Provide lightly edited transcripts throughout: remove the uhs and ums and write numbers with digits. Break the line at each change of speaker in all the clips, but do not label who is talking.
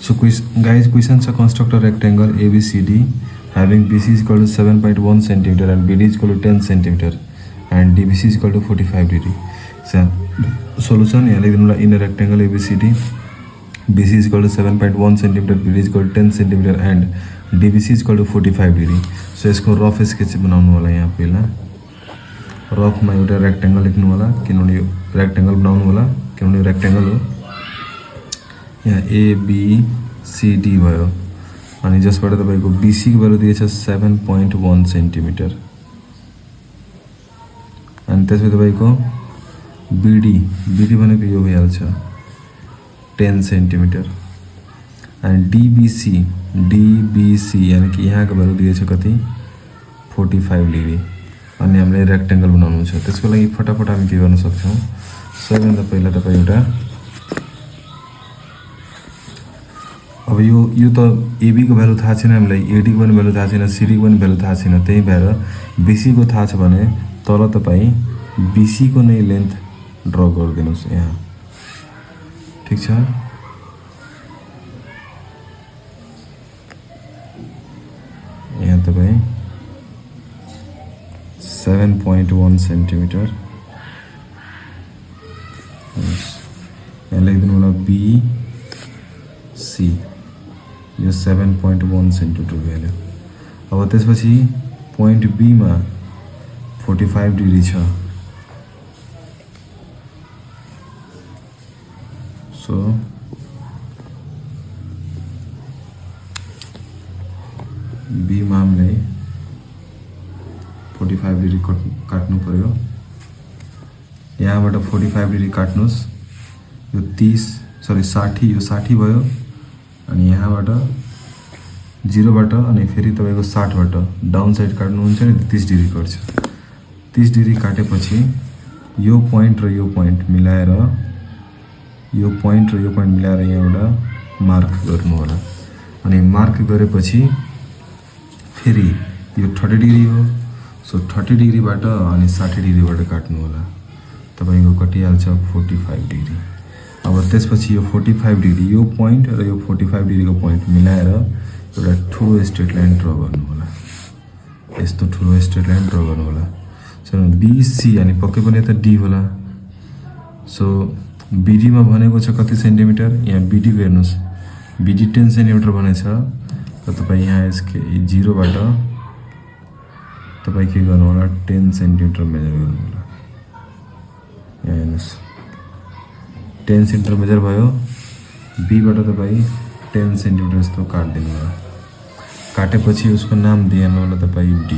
So guys, question is construct a rectangle ABCD having BC is equal to 7.1 centimeter and BD is equal to 10 centimeter and DBC is equal to 45 degree. So solution in a rectangle ABCD, BC is equal to 7.1 centimeter, BD is equal to 10 centimeter and DBC is equal to 45 degree. So इसको rough sketch बनाउनु होला यहाँ पहिला रफमा एउटा rectangle लेख्नु होला किनभने rectangle बनाउनु होला किनभने रेक्टेंगल हो यहाँ ABCD भयो अनि जसबाट तपाईको BC को भ्यालु दिएछ 7.1 सेन्टिमिटर अनि त्यसपछि तपाईको BD भनेको यो भइहाल्छ 10 सेन्टिमिटर and DBC यानी कि यहाँ को भ्यालु दिएछ कति 45 डिग्री अनि हामीले रेक्टेंगल बनाउनु छ त्यसको लागि फटाफट हामी के गर्न सक्छौं सबैभन्दा पहिला तपाई एउटा अब यो त AB को भ्यालु थाहा छैन हामीलाई AD को पनि भ्यालु थाहा छैन CD को पनि भ्यालु थाहा छैन त्यही भएर BC को थाहा छ भने तल तपाई BC को नै लेन्थ ड्रा गरिदिनुस् यहाँ ठीक छ यहाँ तपाई 7.1 सेन्टिमिटर यहाँ लेखिदिनु होला BC यो 7.1 सेन्टिमिटर भ्यालु अब त्यसपछि पोइन्ट B मा 45 डिग्री छ सो B मा हामीले 45 डिग्री काट्नु पर्यो यहाँबाट 45 डिग्री काट्नुस् यो 60 यो 60 भयो अनि यहाँबाट 0 बाट अनि फेरि तपाईको 60 बाट डाउन साइड काट्नुहुन्छ नि 30 डिग्री काट्छ 30 डिग्री काटेपछि यो पोइन्ट र यो पोइन्ट मिलाएर यहाँ एउटा मार्क गर्नु होला अनि मार्क गरेपछि फेरि यो 30 डिग्री हो सो 30 डिग्री बाट अनि 60 डिग्री बाट काट्नु होला तपाईको कटिहाल्छ 45 डिग्री अब त्यसपछि यो 45 डिग्री यो पोइन्ट र यो 45 डिग्री को पोइन्ट मिलाएर एउटा ठुलो स्ट्रेट लाइन ड्रा गर्नु होला यस्तो ठुलो स्ट्रेट लाइन ड्रा गर्नु होला सो BC अनि पक्कै पनि त D होला सो BD मा भनेको छ कति सेन्टिमिटर यहाँ BD को हेर्नुस् BD 10 सेन्टिमिटर भनेछ र तपाई यहाँ यसको 0 बाट तपाई के गर्नु होला 10 सेन्टिमिटर मेजर गर्नु होला यहाँ हेर्नुस् 10 सेन्टिमिटर मेजर भयो B बाट तपाई 10 सेन्टिमिटर जस्तो काट दिनु होला काटेपछि उसको नाम दिनु होला तपाई D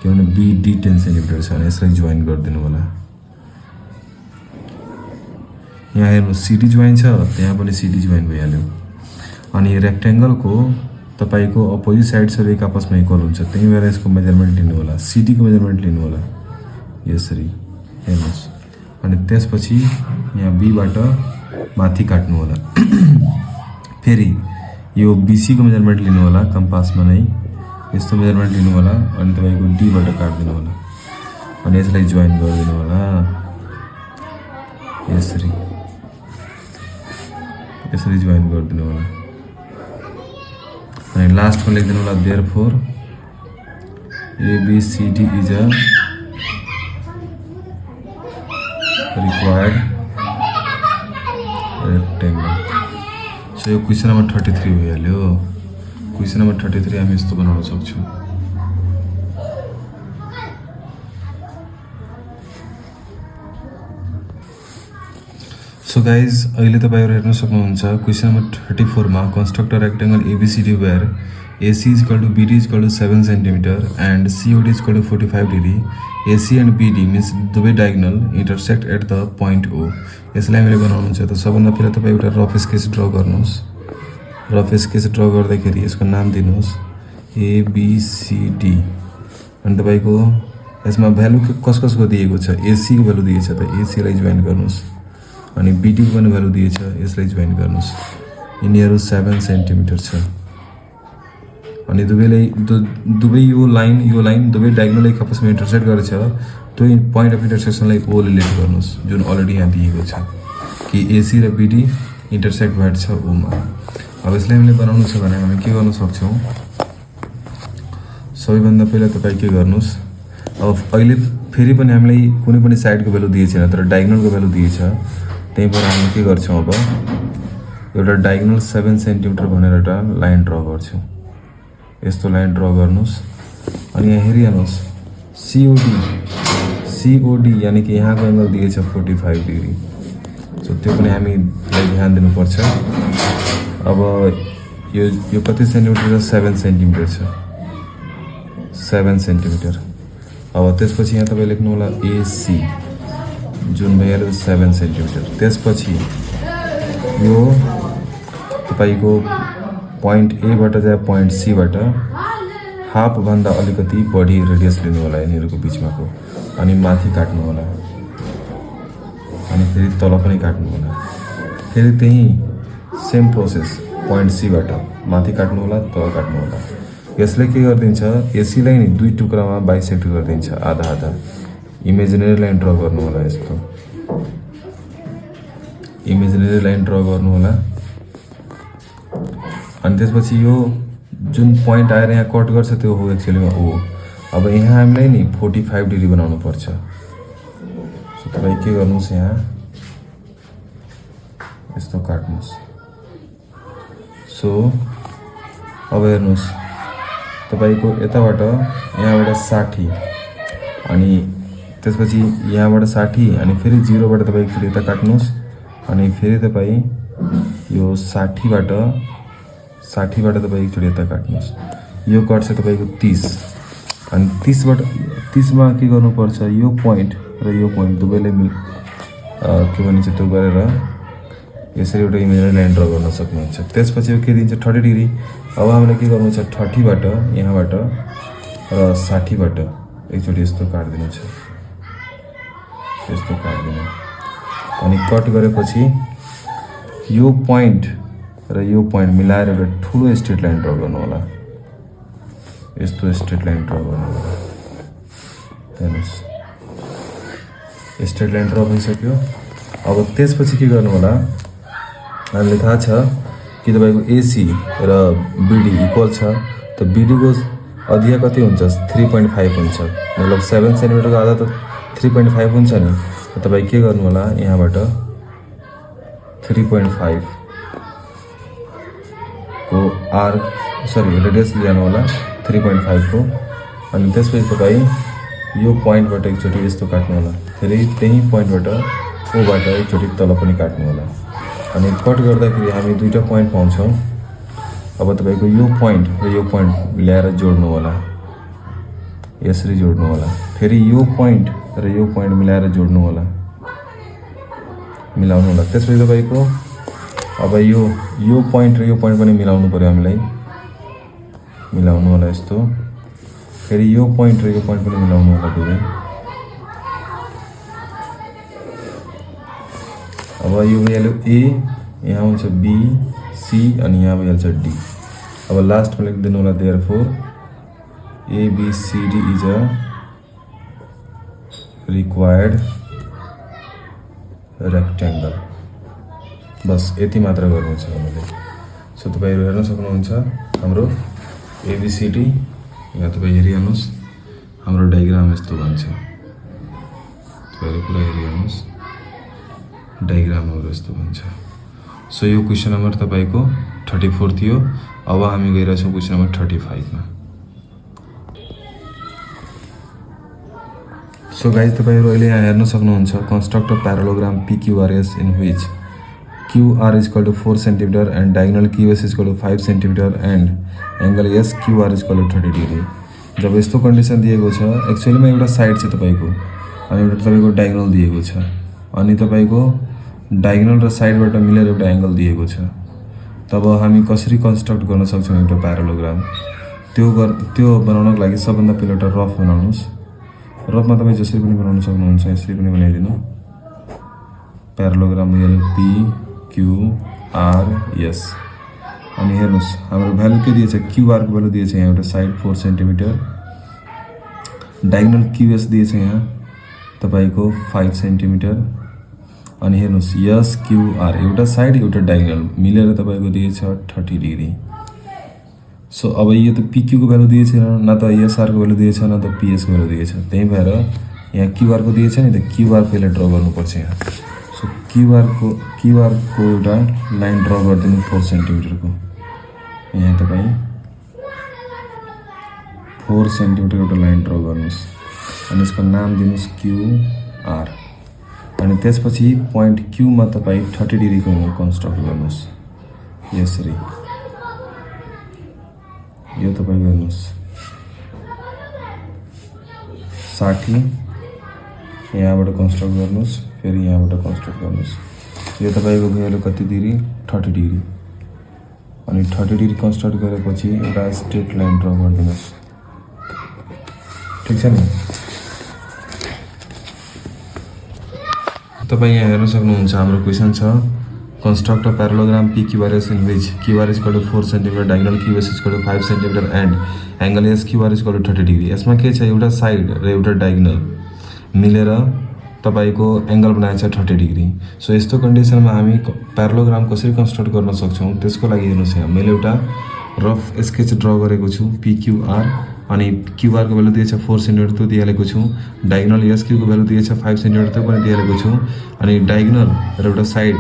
किनभने BD 10 सेन्टिमिटर छ अनि यसलाई जोइन गरिदिनु होला यहाँ हेर्नुस् CD जोइन छ त्यहाँ पनि CD जोइन भइहाल्यो अनि रेक्टेंगल को तपाईको अपोजिट साइड सब एक आपसमा इक्वल हुन्छ त्यही भएर यसको मेजरमेन्ट लिनु होला CD को मेजरमेन्ट लिनु होला यसरी हेर्नुस् अनि त्यसपछि यहाँ B बाट माथि काट्नु होला फेरि यो BC को मेजरमेन्ट लिनु होला कम्पासमा नै यस्तो मेजरमेन्ट लिनु होला अनि तपाईको D बाट काट दिनु होला अनि यसलाई जोइन गरिदिनु होला यसरी जोइन गरिदिनु होला अनि लास्ट में लेखिदिनु होला therefore ABCD is a required rectangle so यो क्वेशन नम्बर 33 भइहाल्यो क्वेशन नम्बर 33 हामी यस्तो बनाउन सक्छौं सो गाइज अहिले तपाईहरु हेर्न सक्नुहुन्छ क्वेशन नम्बर 34 मा construct a rectangle ABCD where AC is equal to BD is equal to 7 cm and COD is equal to 45 degree. AC and BD means दुवै diagonal intersect at the point O. यसलाई हामीले बनाउनु छ त सबभन्दा पहिला तपाई एउटा रफ स्केच ड्रा गर्नुस् रफ स्केच ड्रा गर्दाखेरि यसको नाम दिनुस् ABCD अनि तपाईको यसमा भ्यालु कसको दिएको छ AC को भ्यालु दिएको छ त AC लाई जोइन गर्नुस् अनि BD को पनि भ्यालु दिएछ यसलाई जोइन गर्नुस् यिनीहरु 7 सेन्टिमिटर छ अनि दुवै यो लाइन दुवै डायगोनल एक आपसमा इंटरसेक्ट गरेछ त्यो पॉइंट अफ इंटरसेक्सनलाई O ले लेट गर्नुस् जुन अलरेडी यहाँ दिएको छ कि AC र BD इन्टरसेक्ट भएको छ ओमा। अब यसलाई हामीले बनाउनु छ भने हामी के गर्न सक्छौँ, सबैभन्दा पहिला तपाईँ के गर्नुहोस्, अब अहिले फेरि पनि हामीलाई कुनै पनि साइडको भ्यालु दिएको छैन तर डायगोनलको भ्यालु दिएछ, त्यही भएर हामी के गर्छौँ, अब एउटा डायगोनल 7 सेन्टिमिटर भनेर एउटा लाइन ड्र गर्छौँ। यस्तो लाइन ड्र गर्नुहोस् अनि यहाँ हेरिहाल्नुहोस् सिओडी यानि कि यहाँको एङ्गल दिएछ 45 डिग्री। सो त्यो पनि हामीलाई ध्यान दिनुपर्छ। अब यो कति सेन्टिमिटर छ, 7 सेन्टिमिटर छ, 7 सेन्टिमिटर। अब त्यसपछि यहाँ तपाईँ लेख्नु होला एसी जुन भइहाल्यो 7 सेन्टिमिटर। त्यसपछि यो तपाईँको पोइन्ट एबाट जाए पोइन्ट सीबाट हाफभन्दा अलिकति बढी रेडियस लिनु होला यिनीहरूको बिचमाको, अनि माथि काट्नु होला अनि फेरि तल पनि काट्नु होला। फेरि त्यही सेम प्रोसेस पोइन्ट सीबाट माथि काट्नु होला, तल काट्नु होला। यसले के गरिदिन्छ, एसीलाई नि दुई टुक्रामा बाइसेक्ट गरिदिन्छ, आधा आधा। इमेजिनेरी लाइन ड्र गर्नु होला, यस्तो इमेजिनेरी लाइन ड्र गर्नु होला। अनि त्यसपछि यो जुन पोइन्ट आएर यहाँ कट गर्छ त्यो हो एक्चुअलीमा ओ। अब यहाँ हामीलाई नि 45 डिग्री बनाउनु पर्छ। सो तपाईँ के गर्नुहोस्, यहाँ यस्तो काट्नुहोस्। सो अब हेर्नुहोस् तपाईँको यताबाट यहाँबाट 60 अनि त्यसपछि यहाँबाट 60 अनि फेरि 0बाट तपाईँ फेरि यता काट्नुहोस् अनि फेरि तपाईँ यो 60बाट तपाईँ एकचोटि यता काट्नुहोस्। यो कट्छ तपाईँको 30 अनि 30मा के गर्नुपर्छ, यो पोइन्ट र यो पोइन्ट दुवैले के भनिन्छ त्यो गरेर यसरी एउटा इमेजिनेरी लाइन ड्र गर्न सक्नुहुन्छ। त्यसपछि यो के दिन्छ 30 डिग्री। अब हामीलाई के गर्नु छ, 30बाट यहाँबाट र 60बाट एकचोटि यस्तो काटिदिनु छ, यस्तो काटिदिनु। अनि कट गरेपछि यो पोइन्ट र यो पोइन्ट मिलाएर एउटा ठुलो स्ट्रेट लाइन ड्र गर्नु होला, यस्तो स्ट्रेट लाइन ड्र गर्नु होला। हेर्नुहोस् स्ट्रेट लाइन ड्र भइसक्यो। अब त्यसपछि के गर्नु होला, हामीलाई थाहा छ कि तपाईँको एसी र बिडी इक्वल छ, त बिडीको अधिया कति हुन्छ, 3.5 हुन्छ। मतलब 7 सेन्टिमिटरको आधा त 3.5 हुन्छ नि। तपाईँ के गर्नु होला, यहाँबाट 3.5 को रेडियस लिनु होला 3.5 को। अनि त्यसपछि तपाईँ यो पोइन्टबाट एकचोटि यस्तो काट्नु होला, फेरि त्यही पोइन्टबाट ओबाट एकचोटि तल पनि काट्नु होला। अनि कट गर्दाखेरि हामी दुईवटा पोइन्ट पाउँछौँ। अब तपाईँको यो पोइन्ट र यो पोइन्ट ल्याएर जोड्नु होला, यसरी जोड्नु होला। फेरि यो पोइन्ट र यो पोइन्ट मिलाएर जोड्नु होला, मिलाउनु होला। त्यसपछि तपाईँको अब यो पोइन्ट र यो पोइन्ट पनि मिलाउनु पर्यो हामीलाई, मिलाउनु होला यस्तो। फेरि यो पोइन्ट र यो पोइन्ट पनि मिलाउनु होला दुवै। अब यो भइहाल्यो ए, यहाँ हुन्छ बी सी अनि यहाँ भइहाल्छ डी। अब लास्टमा लेखिदिनु होला therefore ABCD is a required rectangle. बस यति मात्र गर्नु छ हामीले। सो तपाईँहरू हेर्न सक्नुहुन्छ हाम्रो ABCD। यहाँ तपाईँ हेरिहाल्नुहोस्, हाम्रो डायग्राम यस्तो भन्छ। तपाईँहरू पुरा हेरिहाल्नुहोस्, डायग्रामहरू यस्तो भन्छ। सो यो क्वेसन नम्बर तपाईँको 34 थियो। अब हामी गइरहेछौँ क्वेसन नम्बर 35 मा। सो गाइज तपाईँहरू अहिले यहाँ हेर्न सक्नुहुन्छ, construct a parallelogram PQRS in which QR is equal to 4 cm and diagonal QS is equal to 5 cm and angle SQR is equal to 30 degree. जब यस्तो कन्डिसन दिएको छ, एक्चुअलीमा एउटा साइड छ तपाईँको अनि एउटा तपाईँको डायगोनल दिएको छ अनि तपाईँको डायगोनल र साइडबाट मिलेर एउटा एङ्गल दिएको छ। तब हामी कसरी कन्स्ट्रक्ट गर्न सक्छौँ एउटा प्यारालोग्राम, त्यो बनाउनको लागि सबभन्दा पहिला एउटा रफ बनाउनुहोस्। रफमा तपाईँ जसरी पनि बनाउन सक्नुहुन्छ, यसरी पनि बनाइदिनु। प्यारालोग्राम PQRS। अनि हेर्नुहोस् हाम्रो भ्यालु के दिएछ, QR को भ्यालु दिएछ यहाँ एउटा साइड 4 सेन्टिमिटर, डायगोनल QS दिएछ यहाँ तपाईँको 5 सेन्टिमिटर अनि हेर्नुहोस् एसक्युआर एउटा साइड एउटा डायगोनल मिलेर तपाईँको दिएछ 30 डिग्री। सो अब यो त पिक्यूको भ्यालु दिएछ न त एसआरको भ्यालु दिएछ न त पिएसको भ्यालु दिएछ, त्यही भएर यहाँ क्युआरको दिएछ नि त क्युआर पहिला ड्र गर्नुपर्छ यहाँ। सो क्युआरको एउटा लाइन ड्र गरिदिनु 4 सेन्टिमिटरको, यहाँ तपाईँ 4 सेन्टिमिटर एउटा लाइन ड्र गर्नुहोस् अनि यसको नाम दिनुहोस् क्युआर। अनि त्यसपछि पोइन्ट क्यूमा तपाईँ 30 डिग्रीको कन्स्ट्रक्ट गर्नुहोस् यसरी, यो तपाईँ गर्नुहोस् 60, यहाँबाट कन्स्ट्रक्ट गर्नुहोस्, फेरि यहाँबाट कन्स्ट्रक्ट गर्नुहोस्। यो तपाईँको भ्यालु कति डिग्री 30 डिग्री। अनि 30 डिग्री कन्स्ट्रक्ट गरेपछि एउटा स्ट्रेट लाइन ड्र गरिदिनुहोस्, ठिक छ नि। तपाईँ यहाँ हेर्न सक्नुहुन्छ हाम्रो क्वेसन छ construct a parallelogram PQRS in which QR is equal to 4 cm, diagonal QS is equal to 5 cm and angle SQR is equal to 30 degree। यसमा के छ एउटा साइड र एउटा डायगोनल मिलेर तपाईको एंगल बनाएको छ 30 डिग्री। सो यस्तो कन्डिसनमा हामी प्यारालोग्राम कसरी कन्स्ट्रक्ट गर्न सक्छौं त्यसको लागि हेर्नुस्, यहाँ मैले एउटा रफ स्केच ड्र गरेको छु PQR अनि QR को भ्यालु दिएछ 4 सेन्टिमिटर त्यो दिइहालेको छु, डायगोनल SQ को भ्यालु दिएछ 5 सेन्टिमिटर त्यो पनि दिइहालेको छु अनि डायगोनल र एउटा साइड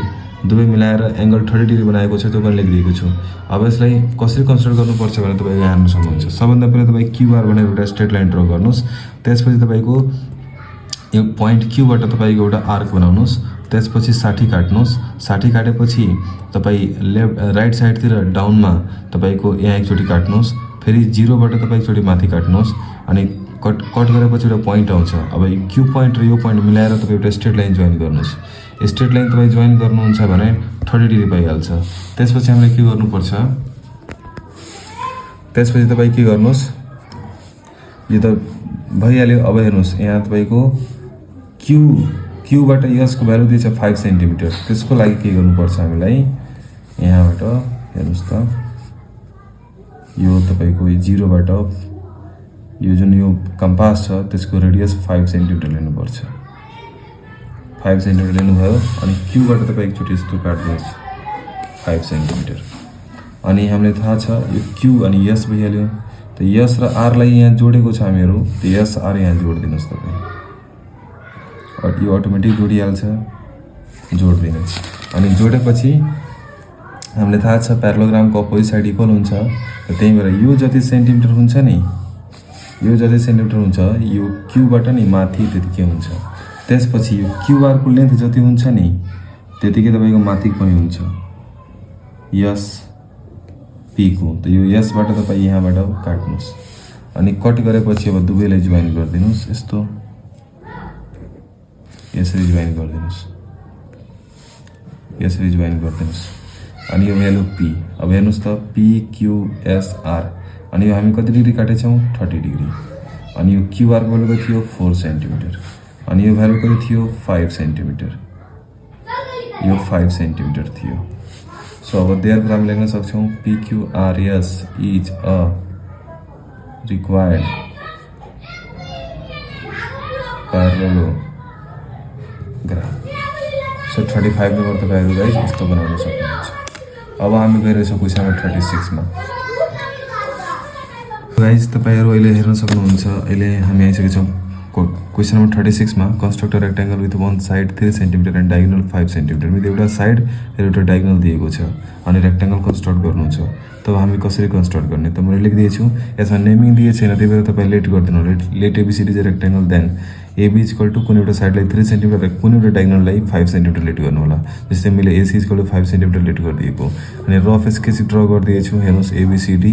दुवै मिलाएर एंगल 30 डिग्री बनाएको छ त्यो पनि लेखिदिएको छु। अब यसलाई कसरी कन्स्ट्रक्ट गर्नुपर्छ भने तपाईले यहाँ हेर्न सक्नुहुन्छ। सबभन्दा पहिला तपाई QR भनेर एउटा स्ट्रेट लाइन ड्र गर्नुस्, त्यसपछि तपाईको यो पोइन्ट Q बाट तपाईको एउटा आर्क बनाउनुस्, त्यसपछि 60 काट्नुस्, 60 काटेपछि तपाई लेफ्ट राइट साइड तिर डाउनमा तपाईको यहाँ एकचोटी काट्नुस्, फेरि 0 बाट तपाई एकचोटी माथि काट्नुस् अनि कट गरेपछि एउटा पोइन्ट आउँछ। अब यो Q पोइन्ट र यो पोइन्ट मिलाएर तपाई एउटा स्ट्रेट लाइन जोइन गर्नुस्। स्ट्रेट लाइन तपाई जोइन गर्नुहुन्छ भने 30 डिग्री पाइहाल्छ। त्यसपछि हामीले के गर्नुपर्छ, त्यसपछि तपाई के गर्नुस्, यो त भइहाल्यो। अब हेर्नुस् यहाँ तपाईको Q बाट S को भ्यालु दिएछ 5 सेन्टिमिटर, त्यसको लागि के गर्नुपर्छ हामीलाई, यहाँबाट हेर्नुस् त यो तपाईको 0 बाट यो जुन यो कम्पास छ त्यसको रेडियस 5 सेन्टिमिटर लिनुपर्छ। 5 सेन्टिमिटर लिनुभयो अनि Q बाट तपाई एकचोटी यस्तो काट्नुस् 5 सेन्टिमिटर। अनि हामीले थाहा छ यो Q अनि S भइहाल्यो। त S र R लाई यहाँ जोडेको छ हामीहरु, त S R यहाँ जोड्दिनुस् तपाई, अनि यो अटोमेटिक जोडिहाल्छ, जोड्दिनुस्। अनि जोडेपछि हामीले थाहा छ प्यारालोग्रामको अपोजिट साइड इक्वल हुन्छ, र त्यही भएर यो जति सेन्टिमिटर हुन्छ नि, यो जति सेन्टिमिटर हुन्छ यो Q बाट नि माथि त्यतिकै हुन्छ। त्यसपछि यो QR को लेन्थ जति हुन्छ नि त्यतिकै तपाईको माथि पनि हुन्छ S P को। त यो S बाट तपाई यहाँबाट काट्नुस् अनि कट गरेपछि अब दुवैलाई जोइन गरिदिनुस्, यस्तो यसरी जोइन गरिदिनुस्, यसरी जोइन गरिदिनुस् अनि यो भ्यालु P। अब हेर्नुस् त PQSR अनि यो हामी कति डिग्री काटेछौं 30 डिग्री। अनि यो QR को भ्यालु कति थियो 4 सेन्टिमिटर अनि यो भ्यालु कति थियो 5 सेन्टिमिटर, यो 5 सेन्टिमिटर थियो। सो अब देयरफोर हामी लेख्न सक्छौं PQRS is a required parallelogram. So 35 number तपाईहरु गाइस यस्तो बनाउन सक्नुहुन्छ। अब हामी गइरहेछौं क्वेशन नम्बर 36 मा। गाइस तपाईहरु अहिले हेर्न सक्नुहुन्छ, अहिले हामी आइसकेका छौं क्वेशन नम्बर 36 मा। Construct a rectangle with one side 3 centimetre and diagonal 5 centimetre. में एउटा साइड र एउटा डायगोनल दिएको छ अनि रेक्टेंगल कन्स्ट्रक्ट गर्नु छ। तब हामी कसरी कन्स्ट्रक्ट गर्ने त मैले लेखिदिएछु, यसमा नेमिङ दिए छैन त्यही भएर तपाई लेट गर्दिनु। Let ABCD is a rectangle then AB is equal to कुनै एउटा साइडलाई 3 सेन्टिमिटर र कुनै एउटा डायगोनललाई 5 सेन्टिमिटर लेट गर्नु होला। जस्तै मैले AC is equal to 5 centimetre let गरिदिएको अनि रफ स्केच ड्र गरिदिएछु। हेर्नुस् ABCD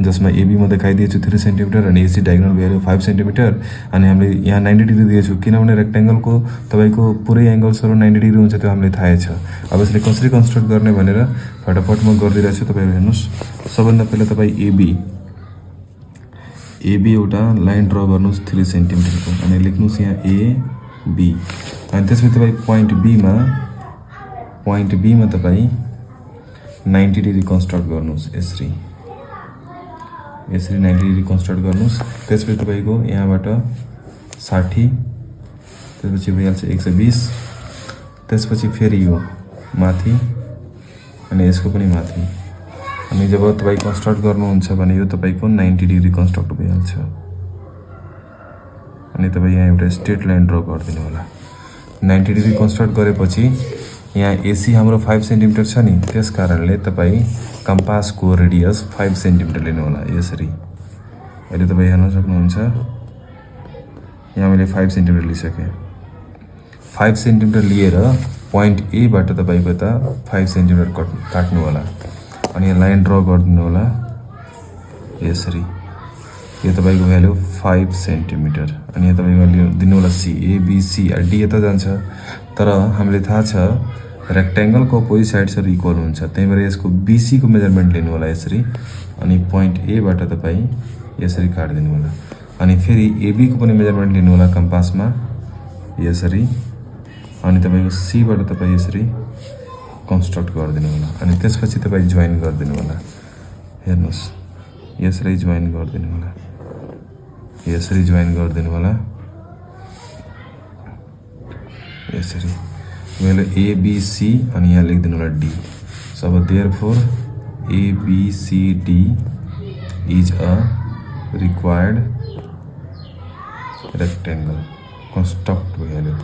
जसमा AB म देखाइदिएछु 3 सेन्टिमिटर अनि AC डायगोनल भ्यालु 5 सेन्टिमिटर अनि हामीले यहाँ 90 डिग्री दिएछु किनभने रेक्टेंगलको तपाईको पुरै एंगल सरो 90 डिग्री हुन्छ त्यो हामीले थाहै छ। अब यसले कसरी कन्स्ट्रक्ट गर्ने भनेर फटाफट म गर्दिरहेछु, तपाईहरु हेर्नुस्। सबभन्दा पहिला तपाई AB एउटा लाइन ड्र गर्नुस् 3 सेन्टिमिटर को अनि लेख्नुस् यहाँ AB अनि त्यसपछि तपाई पोइन्ट B मा तपाई 90 डिग्री कन्स्ट्रक्ट गर्नुस्, यसरी 90 डिग्री कन्स्ट्रक्ट गर्नुस्। त्यसपछि तपाईको यहाँबाट 60 त्यसपछि भइहाल्छ 120 त्यसपछि फेरि यो माथि अनि यसको पनि माथि। अनि जब तपाईँ कन्स्ट्रक्ट गर्नुहुन्छ भने यो तपाईँको 90 डिग्री कन्स्ट्रक्ट भइहाल्छ। अनि तपाईँ यहाँ एउटा स्ट्रेट लाइन ड्र गरिदिनु होला। 90 डिग्री कन्स्ट्रक्ट गरेपछि यहाँ एसी हाम्रो 5 सेन्टिमिटर छ नि, त्यस कारणले तपाईँ कम्पासको रेडियस 5 सेन्टिमिटर लिनु होला। यसरी अहिले तपाईँ हेर्न सक्नुहुन्छ, यहाँ मैले 5 सेन्टिमिटर लिइसकेँ। 5 सेन्टिमिटर लिएर पोइन्ट एबाट तपाईँको यता 5 सेन्टिमिटर काट्नु होला। अनि यहाँ लाइन ड्र गरिदिनु होला यसरी। यो तपाईँको भ्यालु 5 सेन्टिमिटर। अनि यहाँ तपाईँको दिनु होला सी, एबिसी, डी यता जान्छ। तर हामीले थाहा छ रेक्ट्याङ्गलको अपोजिट साइड्सहरू इक्वल हुन्छ, त्यही भएर यसको बिसीको मेजरमेन्ट लिनु होला यसरी। अनि पोइन्ट एबाट तपाईँ यसरी काटिदिनु होला। अनि फेरि एबीको पनि मेजरमेन्ट लिनु होला कम्पासमा यसरी। अनि तपाईँको सीबाट तपाईँ यसरी कन्स्ट्रक्ट गरिदिनु होला। अनि त्यसपछि तपाईँ जोइन गरिदिनु होला। हेर्नुहोस्, यसरी जोइन गरिदिनु होला, यसरी जोइन गरिदिनु होला यसरी। मैले एबिसी अनि यहाँ लेखिदिनु होला डी। सो अब therefore ABCD is a required rectangle construct भइहाल्यो।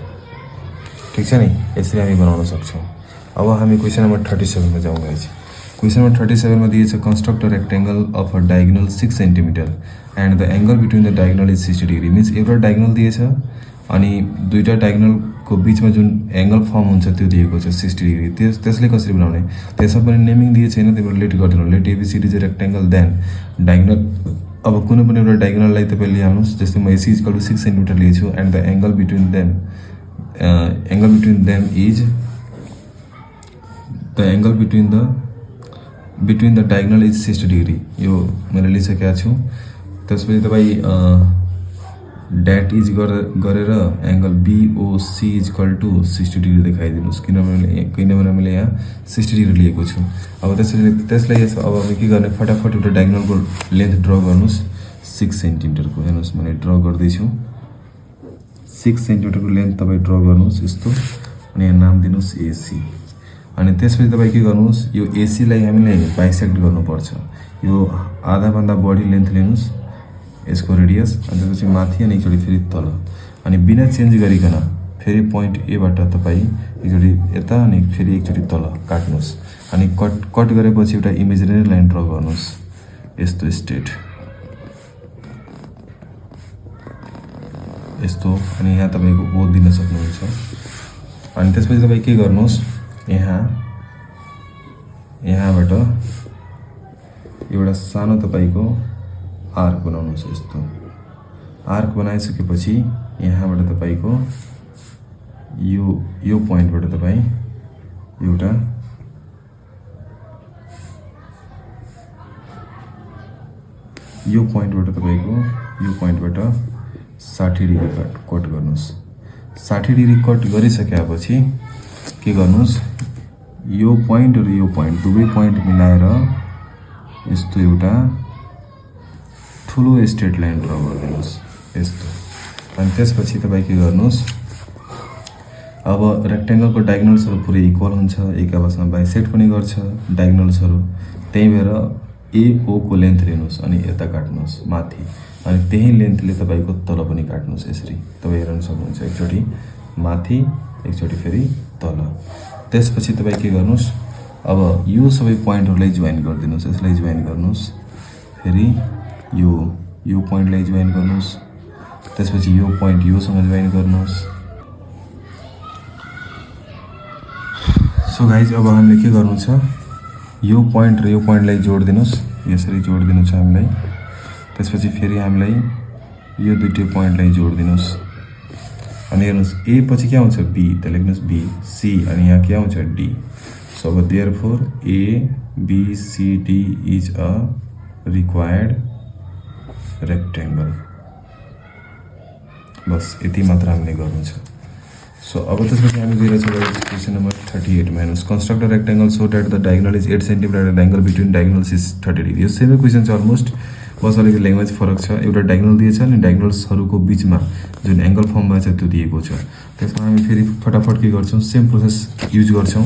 ठिक छ नि, यसरी हामी बनाउन सक्छौँ। अब हामी क्वेसन नम्बर 37 में जाउँ गाइज। क्वेसन नम्बर 37 में दिएछ construct a rectangle of a diagonal 6 centimetre and the angle between the diagonal is 60 degree. Means एउटा डायगोनल दिएछ अनि दुईटा डायगोनलको बिचमा जुन एंगल फर्म हुन्छ त्यो दिएको छ 60 डिग्री। त्यसले कसरी बनाउने, त्यसमा पनि नेमिङ दिएको छैन, त्यही भएर लेट गरिदिनु। Let ABCD is a rectangle then diagonal. अब कुनै पनि एउटा डायगोनललाई तपाईँ लिहाल्नुहोस्। जस्तै म एसी इक्वल टु 6 सेन्टिमिटर लिएछु and the angle between them is the angle between the diagonal is 60 degree. यो मैले लिइसकेको छु। त्यसपछि तपाईँ ड्याट इज गरेर angle BOC is equal to 60 degree देखाइदिनुहोस्, किनभने मैले यहाँ 60 डिग्री लिएको छु। अब त्यसलाई अब के गर्ने, फटाफट एउटा डायगोनलको लेन्थ ड्र गर्नुहोस् 6 सेन्टिमिटरको। हेर्नुहोस् मैले ड्र गर्दैछु। 6 सेन्टिमिटरको लेन्थ तपाईँ ड्र गर्नुहोस् यस्तो। अनि यहाँ नाम दिनुहोस् एसी। अनि त्यसपछि तपाईँ के गर्नुहोस्, यो एसीलाई हामीले बाइसेक्ट गर्नुपर्छ। यो आधाभन्दा बढी लेन्थ लिनुहोस् यसको रेडियस। अनि त्यसपछि माथि अनि एकचोटि फेरि तल। अनि बिना चेन्ज गरिकन फेरि पोइन्ट एबाट तपाईँ एकचोटि यता अनि फेरि एकचोटि तल काट्नुहोस्। अनि कट गरेपछि एउटा इमेजिनरी लाइन ड्र गर्नुहोस् यस्तो स्ट्रेट यस्तो। अनि यहाँ तपाईँको ओ दिन सक्नुहुन्छ। अनि त्यसपछि तपाईँ के गर्नुहोस्, यहाँबाट एउटा सानो तपाईँको आर्क बनाउनुहोस् यस्तो। आर्क बनाइसकेपछि यहाँबाट तपाईँको यो पोइन्टबाट तपाईँ एउटा यो पोइन्टबाट 60 डिग्री कट गर्नुहोस्। 60 डिग्री कट गरिसकेपछि के गर्नुहोस्, यो पोइन्ट र यो पोइन्ट दुवै पोइन्ट मिलाएर यस्तो एउटा ठुलो स्ट्रेट लाइन ड्र गरिदिनुहोस् यस्तो। अनि त्यसपछि तपाईँ के गर्नुहोस्, अब रेक्टेंगलको डायगोनल्सहरू पुरै इक्वल हुन्छ, एक आपसमा बाइसेक्ट पनि गर्छ डायगोनल्सहरू। त्यही भएर एओको लेन्थ लिनुहोस् अनि यता काट्नुहोस् माथि। अनि त्यही लेन्थले तपाईँको तल पनि काट्नुहोस् यसरी। तपाईँ हेर्न सक्नुहुन्छ, एकचोटि माथि एकचोटि फेरि तल। त्यसपछि तपाईँ के गर्नुहोस्, अब यो सबै पोइन्टहरूलाई जोइन गरिदिनुहोस्। यसलाई जोइन गर्नुहोस्, फेरि यो पोइन्टलाई जोइन गर्नुहोस्। त्यसपछि यो पोइन्ट योसँग जोइन गर्नुहोस्। सो गाइज अब हामीले के गर्नु छ, यो पोइन्ट र यो पोइन्टलाई जोडिदिनुहोस्, यसरी जोडिदिनु छ हामीलाई। त्यसपछि फेरि हामीलाई यो दुईटै पोइन्टलाई जोडिदिनुहोस्। अनि हेर्नुहोस् ए पछि के आउँछ बी, त लेख्नुहोस् बी सी अनि यहाँ के आउँछ डी। सो अब therefore A B C D is a required rectangle. बस यति मात्र हामीले गर्नु छ। सो अब त्यसपछि हामी गएर छ क्वेसन नम्बर 38 मा। हेर्नुहोस् construct a rectangle so that the diagonal is 8 centimetre and the angle between diagonals is 30 degree. यो सेमै क्वेसन छ अलमोस्ट। बस अलिकति ल्याङ्ग्वेज फरक छ। एउटा डायगोनल दिएछ अनि डायगोनल्सहरूको बिचमा जुन एङ्गल फर्म भएको छ त्यो दिएको छ। त्यसमा हामी फेरि फटाफट के गर्छौँ, सेम प्रोसेस युज गर्छौँ।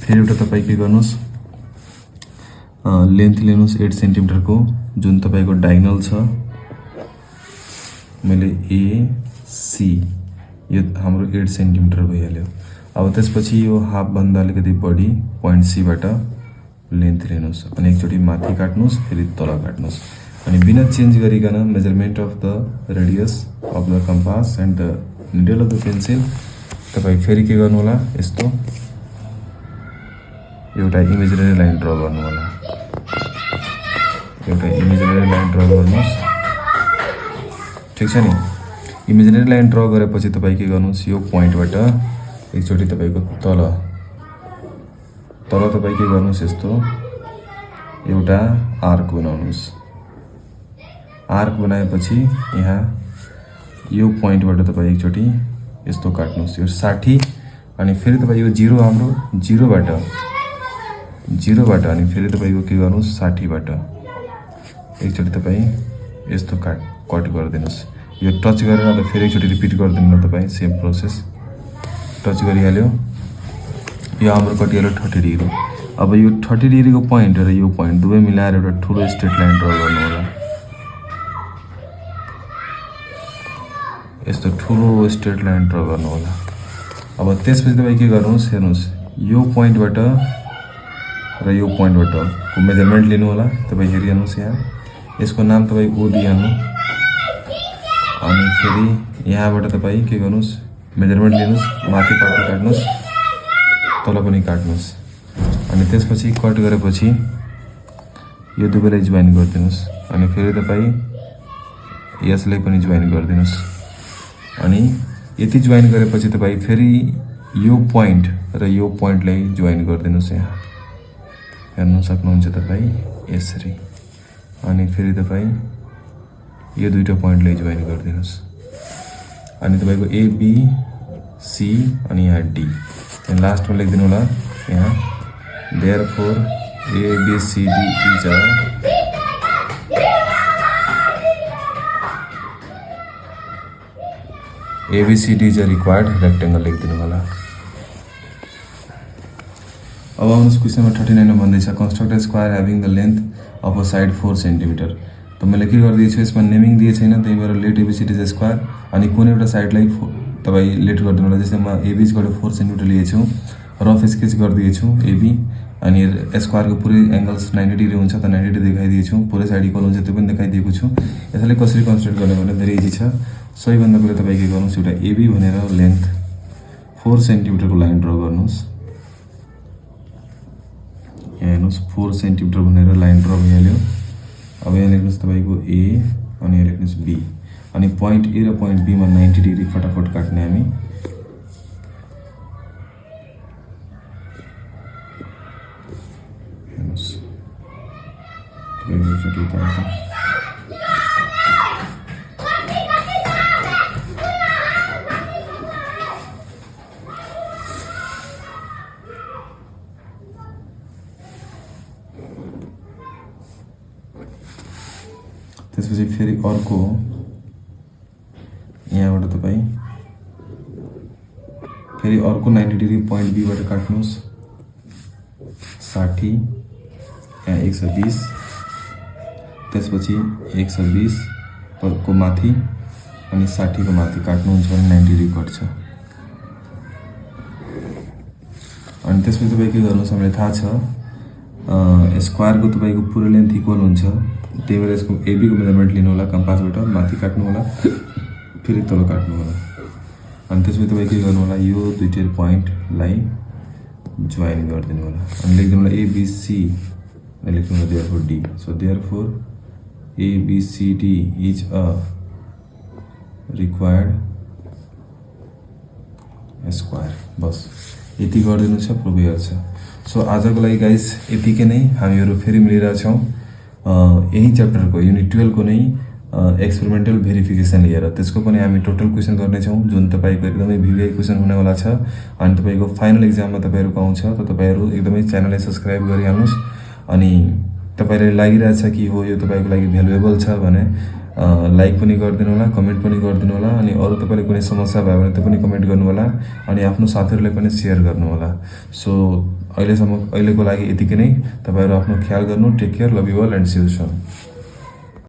फेरि एउटा तपाईँ के गर्नुहोस्, लेन्थ लिनुहोस् 8 सेन्टिमिटरको, जुन तपाईँको डायगोनल छ मैले एसी, यो हाम्रो 8 सेन्टिमिटर भइहाल्यो। अब त्यसपछि यो हाफभन्दा अलिकति बढी पोइन्ट सीबाट लेन्थ लिनुहोस् अनि एकचोटि माथि काट्नुहोस्, फेरि तल काट्नुहोस् अनि बिना चेन्ज गरिकन measurement of the radius of the compass and the needle of the pencil तपाईँ फेरि के गर्नु होला, यस्तो एउटा इमेजिनरी लाइन ड्र गर्नु होला। एउटा इमेजिनरी लाइन ड्र गर्नुहोस्, ठिक छ नि। इमेजिनरी लाइन ड्र गरेपछि तपाईँ के गर्नुहोस्, यो पोइन्टबाट एकचोटि तपाईँको तल तपाईँ के गर्नुहोस्, यस्तो एउटा आर्क बनाउनुहोस्। आर्क बनाएपछि यहाँ यो पोइन्टबाट तपाईँ एकचोटि यस्तो काट्नुहोस्, यो 60 अनि फेरि तपाईँ यो जिरो, हाम्रो जिरोबाट अनि फेरि तपाईँको के गर्नुहोस् 60बाट एकचोटि तपाईँ यस्तो कट गरिदिनुहोस्। यो टच गरेर अब फेरि एकचोटि रिपिट गरिदिनु न तपाईँ, सेम प्रोसेस। टच गरिहाल्यो, यो हाम्रो कटिहाल्यो 30 डिग्री। अब यो 30 डिग्रीको पोइन्ट र यो पोइन्ट दुवै मिलाएर एउटा ठुलो स्ट्रेट लाइन ड्र गर्नु होला। यस्तो ठुलो स्ट्रेट लाइन ड्र गर्नु होला। अब त्यसपछि तपाईँ के गर्नुहोस्, हेर्नुहोस् यो पोइन्टबाट र यो पोइन्टबाटको मेजरमेन्ट लिनु होला। तपाईँ हेरिहाल्नुहोस्, यहाँ यसको नाम तपाईँ ओ दिइहाल्नु अनि फेरि यहाँबाट तपाईँ के गर्नुहोस्, मेजरमेन्ट लिनुहोस्, माथि पार्ट काट्नुहोस्, तल पनि काट्नुहोस् अनि त्यसपछि कट गरेपछि यो दुवैलाई जोइन गरिदिनुहोस् अनि फेरि तपाईँ यसलाई पनि जोइन गरिदिनुहोस् अनि यति जोइन गरेपछि तपाईँ फेरि यो पोइन्ट र यो पोइन्टलाई जोइन गरिदिनुहोस्। यहाँ हेर्नु सक्नुहुन्छ तपाईँ यसरी अनि फेरि तपाईँ यो दुईटा पोइन्टलाई जोइन गरिदिनुहोस् अनि तपाईँको एबीसी अनि यहाँ डी अनि लास्टमा लेखिदिनु होला यहाँ therefore ABCD is a ABCD is a required rectangle लेखिदिनु होला। अब आउनुहोस् क्वेसन नम्बर 39 मा भन्दैछ construct a square having the length of a side 4 centimetre. त मैले के गरिदिएको छु, यसमा नेमिङ दिएको छैन, त्यही भएर लेट एबीसीडी इज स्क्वायर अनि कुनै एउटा साइडलाई तपाईँ लेट गरिदिनु होला। जस्तै म एबीबाट 4 सेन्टिमिटर लिएछु, रफ स्केच गरिदिएछु एबी अनि स्क्वायरको पुरै एङ्गल्स 90 डिग्री हुन्छ त 90 डिग्री देखाइदिएछु, पुरै साइड इक्वल हुन्छ त्यो पनि देखाइदिएको छु। यसलाई कसरी कन्स्ट्रक्ट गर्ने भने धेरै इजी छ। सबैभन्दा पहिला तपाईँ के गर्नुहोस्, एउटा एबी भनेर लेन्थ 4 सेन्टिमिटरको लाइन ड्र गर्नुहोस्। यहाँ हेर्नुहोस् 4 सेन्टिमिटर भनेर लाइन ड्र भइहाल्यो। अब यहाँ लेख्नुहोस् तपाईँको ए अनि यहाँ लेख्नुहोस् बी अनि पोइन्ट ए र पोइन्ट बीमा 90 डिग्री फटाफट काट्ने हामी। हेर्नुहोस् त्यसपछि फेरि अर्को यहाँबाट तपाईँ फेरि अर्को 90 डिग्री पोइन्ट बीबाट काट्नुहोस् 60 यहाँ 120 त्यसपछि 120 को माथि अनि 60 को माथि काट्नुहुन्छ भने 90 डिग्री कट्छ। अनि त्यसपछि तपाईँ के गर्नुहोस्, हामीलाई थाहा छ स्क्वायरको तपाईँको पुरो लेन्थ इक्वल हुन्छ, त्यही भएर यसको एबीको मेजरमेन्ट लिनु होला, कम्पासबाट माथि काट्नु होला फेरि तल काट्नु होला अनि त्यसपछि तपाईँ के गर्नु होला, यो दुईटै पोइन्टलाई जोइन गरिदिनु होला अनि लेखिदिनु होला एबीसी लेख्नु होला therefore D. So therefore ABCD is a required square. बस यति गरिदिनु छ, प्रुभ भइहाल्छ। सो आजको लागि गाइस यतिकै नै, हामीहरू फेरि मिलिरहेछौँ यही च्याप्टरको युनिट 12 को नै एक्सपेरिमेन्टल भेरिफिकेसन लिएर। त्यसको पनि हामी टोटल क्वेसन गर्नेछौँ जुन तपाईँको एकदमै भिभिआई क्वेसन हुनेवाला छ अनि तपाईँको फाइनल एक्जाममा तपाईँहरूको आउँछ। त तपाईँहरू एकदमै च्यानललाई सब्सक्राइब गरिहाल्नुहोस् अनि तपाईँलाई लागिरहेछ कि हो यो तपाईँको लागि भ्यालुएबल छ भने लाइक पनि गरिदिनु होला, कमेन्ट पनि गरिदिनु होला अनि अरू तपाईँलाई कुनै समस्या भयो भने त्यो पनि कमेन्ट गर्नु होला अनि आफ्नो साथीहरूलाई पनि सेयर गर्नु होला। सो अहिलेको लागि यतिकै नै। तपाईँहरू आफ्नो ख्याल गर्नु। Take care, love you all and see you soon.